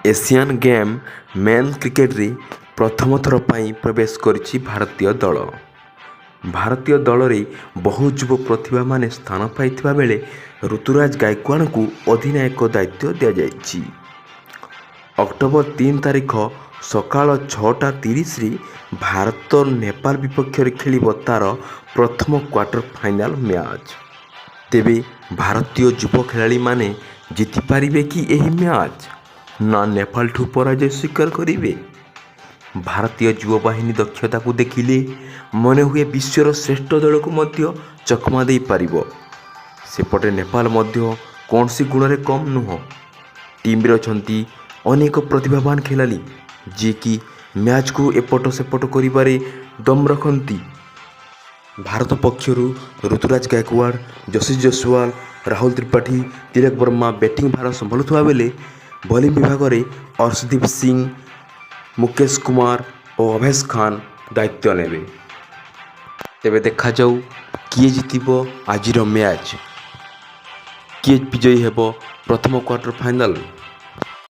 Asian game main କ୍ରିକେଟରେ ପ୍ରଥମ ଥର ପାଇଁ ପ୍ରବେଶ କରିଛି ଭାରତୀୟ ଦଳ। ଭାରତୀୟ ଦଳରେ ବହୁ ଯୁବ ପ୍ରତିଭାମାନେ ସ୍ଥାନ ପାଇଥିବା ବେଳେ ଋତୁରାଜ ଗାଇକୱାଡ଼ଙ୍କୁ ଅଧିନାୟକ ଦାୟିତ୍ୱ ଦିଆଯାଇଛି। ଅକ୍ଟୋବର 3 ତାରିଖ ସକାଳ 6:30ରେ ଭାରତ ନେପାଳ ବିପକ୍ଷରେ ଖେଳିବ ତା'ର ପ୍ରଥମ କ୍ୱାର୍ଟର ଫାଇନାଲ ମ୍ୟାଚ୍। ତେବେ ଭାରତୀୟ ଯୁବ ଖେଳାଳିମାନେ ଜିତିପାରିବେ କି ଏହି ମ୍ୟାଚ୍, ନା ନେପାଳଠୁ ପରାଜୟ ସ୍ୱୀକାର କରିବେ? ଭାରତୀୟ ଯୁବବାହିନୀ ଦକ୍ଷତାକୁ ଦେଖିଲେ ମନେହୁଏ ବିଶ୍ୱର ଶ୍ରେଷ୍ଠ ଦଳକୁ ମଧ୍ୟ ଚକମା ଦେଇପାରିବ। ସେପଟେ ନେପାଳ ମଧ୍ୟ କୌଣସି ଗୁଣରେ କମ୍ ନୁହଁ। ଟିମ୍ରେ ଅଛନ୍ତି ଅନେକ ପ୍ରତିଭାବାନ ଖେଳାଳି, ଯିଏକି ମ୍ୟାଚ୍କୁ ଏପଟ ସେପଟ କରିବାରେ ଦମ୍ ରଖନ୍ତି। ଭାରତ ପକ୍ଷରୁ ଋତୁରାଜ ଗାଇକୱାଡ଼, ଯଶସ୍ୱୀ ଜୟସ୍ୱାଲ, ରାହୁଲ ତ୍ରିପାଠୀ, ତିଲକ ବର୍ମା ବ୍ୟାଟିଂ ଭାର ସମ୍ଭାଳୁଥିବା ବେଳେ ବୋଲିଂ ବିଭାଗରେ ଅର୍ଶଦୀପ ସିଂ, ମୁକେଶ କୁମାର ଓ ଆଭେଶ ଖାନ ଦାୟିତ୍ୱ ନେବେ। ତେବେ ଦେଖାଯାଉ କିଏ ଜିତିବ ଆଜିର ମ୍ୟାଚ୍, କିଏ ବିଜୟୀ ହେବ ପ୍ରଥମ କ୍ୱାର୍ଟର ଫାଇନାଲ।